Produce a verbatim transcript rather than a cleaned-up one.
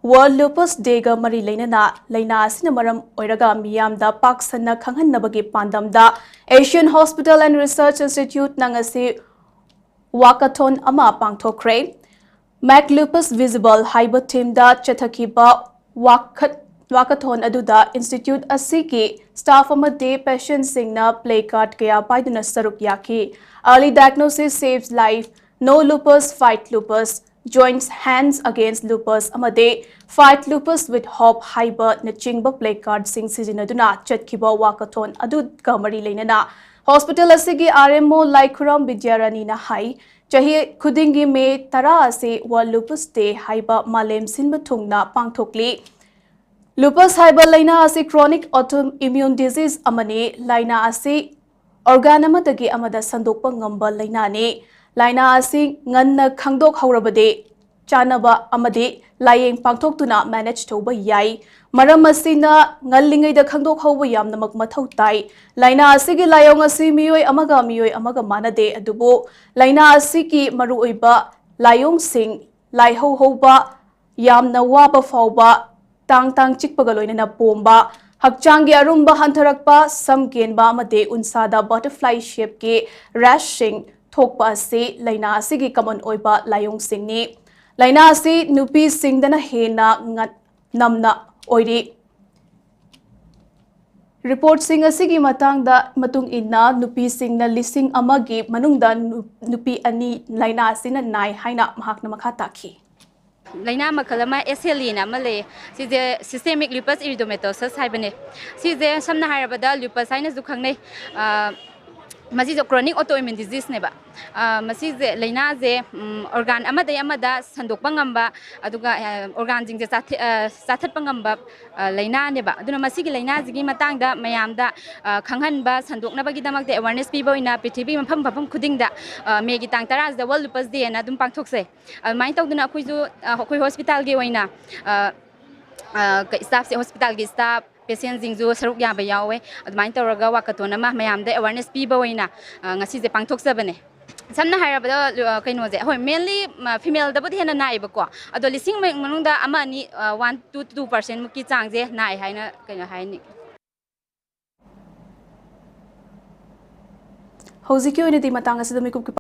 World Lupus Day ꯒ ꯃꯔꯤ ꯂꯩꯅꯅ ꯂꯥꯏꯅꯥ ꯑꯁꯤꯅ ꯃꯔꯝ ꯑꯣꯏꯔꯒ ꯃꯤꯌꯥꯝꯗ ꯄꯥꯛ ꯁꯟꯅ ꯈꯪꯍꯟꯅꯕꯒꯤ ꯄꯥꯟꯗꯝꯗ Asian Hospital and Research Institute ꯅ ꯉꯁꯤ walkathon ꯑꯃ ꯄꯥꯡꯊꯣꯛꯈ꯭ꯔꯦ꯫ Make Lupus Visible ꯍꯥꯏꯕ theme ꯗ ꯆꯠꯊꯈꯤꯕ walkathon ꯑꯗꯨꯗ institute ꯑꯁꯤꯒꯤ staff ꯑꯃꯗꯤ patient ꯁꯤꯡꯅ placard ꯀꯌꯥ ꯄꯥꯏꯗꯨꯅ ꯁꯔꯨꯛ ꯌꯥꯈꯤ꯫ Early diagnosis saves life, No Lupus, Fight Lupus, Join Hands Against Lupus ꯑꯃꯗꯤ Fight Lupus with Hope ꯍꯥꯏꯕꯅꯆꯤꯡꯕ placard ꯁꯤꯡ ꯁꯤꯖꯤꯟꯅꯗꯨꯅ ꯆꯠꯈꯤꯕ walkathon ꯑꯗꯨꯒ ꯃꯔꯤ ꯂꯩꯅꯅ hospital ꯑꯁꯤꯒꯤ R M O ꯂꯥꯏꯈꯨꯔꯝ ꯕꯤꯗ꯭ꯌꯥꯔꯥꯅꯤꯅ ꯍꯥꯏ, ꯆꯍꯤ ꯈꯨꯗꯤꯡꯒꯤ ꯃꯦ ꯇꯔꯥ ꯑꯁꯤ World Lupus Day ꯍꯥꯏꯕ ꯃꯥꯂꯦꯝ ꯁꯤꯟꯕ ꯊꯨꯡꯅ ꯄꯥꯡꯊꯣꯛꯂꯤ꯫ Lupus ꯍꯥꯏꯕ ꯂꯥꯏꯅꯥ ꯑꯁꯤ chronic autoimmune disease ꯑꯃꯅꯤ꯫ ꯂꯥꯏꯅꯥ ꯑꯁꯤ organ ꯑꯃꯗꯒꯤ ꯑꯃꯗ ꯁꯟꯗꯣꯛꯄ ꯉꯝꯕ ꯂꯥꯏꯅꯥꯅꯤ꯫ ꯂꯥꯏꯅꯥ ꯑꯁꯤ ꯉꯟꯅ ꯈꯪꯗꯣꯛꯍꯧꯔꯕꯗꯤ ꯆꯥꯅꯕ ꯑꯃꯗꯤ ꯂꯥꯌꯦꯡ ꯄꯥꯡꯊꯣꯛꯇꯨꯅ manage ꯇꯧꯕ ꯌꯥꯏ꯫ ꯃꯔꯝ ꯑꯁꯤꯅ ꯉꯜꯂꯤꯉꯩꯗ ꯈꯪꯗꯣꯛꯍꯧꯕ ꯌꯥꯝꯅꯃꯛ ꯃꯊꯧ ꯇꯥꯏ꯫ ꯂꯥꯏꯅꯥ ꯑꯁꯤꯒꯤ ꯂꯥꯏꯑꯣꯡ ꯑꯁꯤ ꯃꯤꯑꯣꯏ ꯑꯃꯒ ꯃꯤꯑꯣꯏ ꯑꯃꯒ ꯃꯥꯟꯅꯗꯦ, ꯑꯗꯨꯕꯨ ꯂꯥꯏꯅꯥ ꯑꯁꯤꯒꯤ ꯃꯔꯨꯑꯣꯏꯕ ꯂꯥꯏꯑꯣꯡꯁꯤꯡ: ꯂꯥꯏꯍꯧ ꯍꯧꯕ, ꯌꯥꯝꯅ ꯋꯥꯕ ꯐꯥꯎꯕ, ꯇꯥꯡ ꯇꯥꯡ ꯆꯤꯛꯄꯒ ꯂꯣꯏꯅꯅ ꯄꯣꯝꯕ, ꯍꯛꯆꯥꯡꯒꯤ ꯑꯔꯨꯝꯕ ꯍꯟꯊꯔꯛꯄ, ꯁꯝ ꯀꯦꯟꯕ ꯑꯃꯗꯤ ꯎꯟꯁꯥꯗ butterfly shape ꯀꯤ rash ꯁꯤꯡ ꯊꯣꯛꯄ ꯑꯁꯤ ꯂꯥꯏꯅꯥ ꯑꯁꯤꯒꯤ common ꯑꯣꯏꯕ ꯂꯥꯏꯑꯣꯡꯁꯤꯡꯅꯤ꯫ ꯂꯥꯏꯅꯥ ꯑꯁꯤ ꯅꯨꯄꯤꯁꯤꯡꯗꯅ ꯍꯦꯟꯅ ꯉ-, ꯅꯝꯅ ꯑꯣꯏꯔꯤ꯫ Report ꯁꯤꯡ ꯑꯁꯤꯒꯤ ꯃꯇꯥꯡꯗ, ꯃꯇꯨꯡ ꯏꯟꯅ, ꯅꯨꯄꯤꯁꯤꯡꯅ ꯂꯤꯁꯤꯡ ꯑꯃꯒꯤ ꯃꯅꯨꯡꯗ ꯅꯨ-, ꯅꯨꯄꯤ ꯑꯅꯤ ꯂꯥꯏꯅꯥ ꯑꯁꯤꯅ ꯅꯥꯏ ꯍꯥꯏꯅ ꯃꯍꯥꯛꯅ ꯃꯈꯥ ꯇꯥꯈꯤ꯫ ꯂꯥꯏꯅꯥ ꯃꯈꯜ ꯑꯃ S L E ꯅ ꯑꯃ ꯂꯩ꯫ ꯁꯤꯁꯦ systemic lupus erythematosus ꯍꯥꯏꯕꯅꯦ꯫ ꯁꯤꯁꯦ ꯁꯝꯅ ꯍꯥꯏꯔꯕꯗ lupus ꯍꯥꯏꯅꯁꯨ ꯈꯪꯅꯩ꯫ ꯑ, ꯃꯁꯤꯁꯨ chronic autoimmune disease ꯅꯦꯕ꯫ ꯑ, ꯃꯁꯤꯁꯦ, ꯂꯥꯏꯅꯥꯁꯦ, ꯎꯝ, organ ꯑꯃꯗꯒꯤ ꯑꯃꯗ ꯁꯟꯗꯣꯛꯄ ꯉꯝꯕ, ꯑꯗꯨꯒ, ꯑ, organ ꯁꯤꯡꯁꯦ ꯆꯥꯊ-, ꯑ, ꯆꯥꯊꯠꯄ ꯉꯝꯕ, ꯑ, ꯂꯥꯏꯅꯥꯅꯦꯕ꯫ ꯑꯗꯨꯅ ꯃꯁꯤꯒꯤ ꯂꯥꯏꯅꯥꯁꯤꯒꯤ ꯃꯇꯥꯡꯗ ꯃꯌꯥꯝꯗ, ꯑ, ꯈꯪꯍꯟꯕ, ꯁꯟꯗꯣꯛꯅꯕꯒꯤꯗꯃꯛꯇ awareness ꯄꯤꯕ ꯑꯣꯏꯅ ꯄ꯭ꯔꯤꯊꯤꯕꯤ ꯃꯐꯝ ꯃꯐꯝ ꯈꯨꯗꯤꯡꯗ, ꯑ, ꯃꯦꯒꯤ ꯇꯥꯡ ꯇꯔꯥꯁꯤꯗ World Lupus Day ꯍꯥꯏꯅ ꯑꯗꯨꯝ ꯄꯥꯡꯊꯣꯛꯆꯩ꯫ ꯑꯗꯨꯃꯥꯏꯅ ꯇꯧꯗꯅ ꯑꯩꯈꯣꯏꯁꯨ, ꯑ, ꯑꯩꯈꯣꯏ hospital ꯒꯤ ꯑꯣꯏꯅ, ꯑ, ꯑ, ꯀ-, staff ꯁꯦ, hospital ꯒꯤ staff, patient ꯁꯤꯡꯁꯨ ꯁꯔꯨꯛ ꯌꯥꯕ ꯌꯥꯎꯋꯦ꯫ ꯑꯗꯨꯃꯥꯏꯅ ꯇꯧꯔꯒ walkathon ꯑꯃ ꯃꯌꯥꯝꯗ awareness ꯄꯤꯕ ꯑꯣꯏꯅ, ꯑ, ꯉꯁꯤꯁꯦ ꯄꯥꯡꯊꯣꯛꯆꯕꯅꯦ꯫ ꯁꯝꯅ ꯍꯥꯏꯔꯕꯗ, ꯑ, ꯀꯩꯅꯣꯁꯦ, ꯍꯣꯏ, ꯃꯦꯟꯂꯤ ꯐꯤꯃꯦꯜꯗꯕꯨꯗꯤ ꯍꯦꯟꯅ ꯅꯥꯏꯌꯦꯕꯀꯣ, ꯑꯗꯣ ꯂꯤꯁꯤꯡ ꯃꯅꯨꯡꯗ ꯑꯃ ꯑꯅꯤ, ꯋꯥꯟ ꯇꯨ ꯇꯨ ꯄꯥꯔꯁꯦꯟꯃꯨꯛꯀꯤ ꯆꯥꯡꯁꯦ ꯅꯥꯏ ꯍꯥꯏꯅ, ꯀꯩꯅꯣ ꯍꯥꯏꯅꯤ꯫ ꯍꯧꯖꯤꯛꯀꯤ ꯑꯣꯏꯅꯗꯤ ꯃꯇꯥꯡ ꯑꯁꯤꯗ ꯃꯤꯀꯨꯞꯀꯤ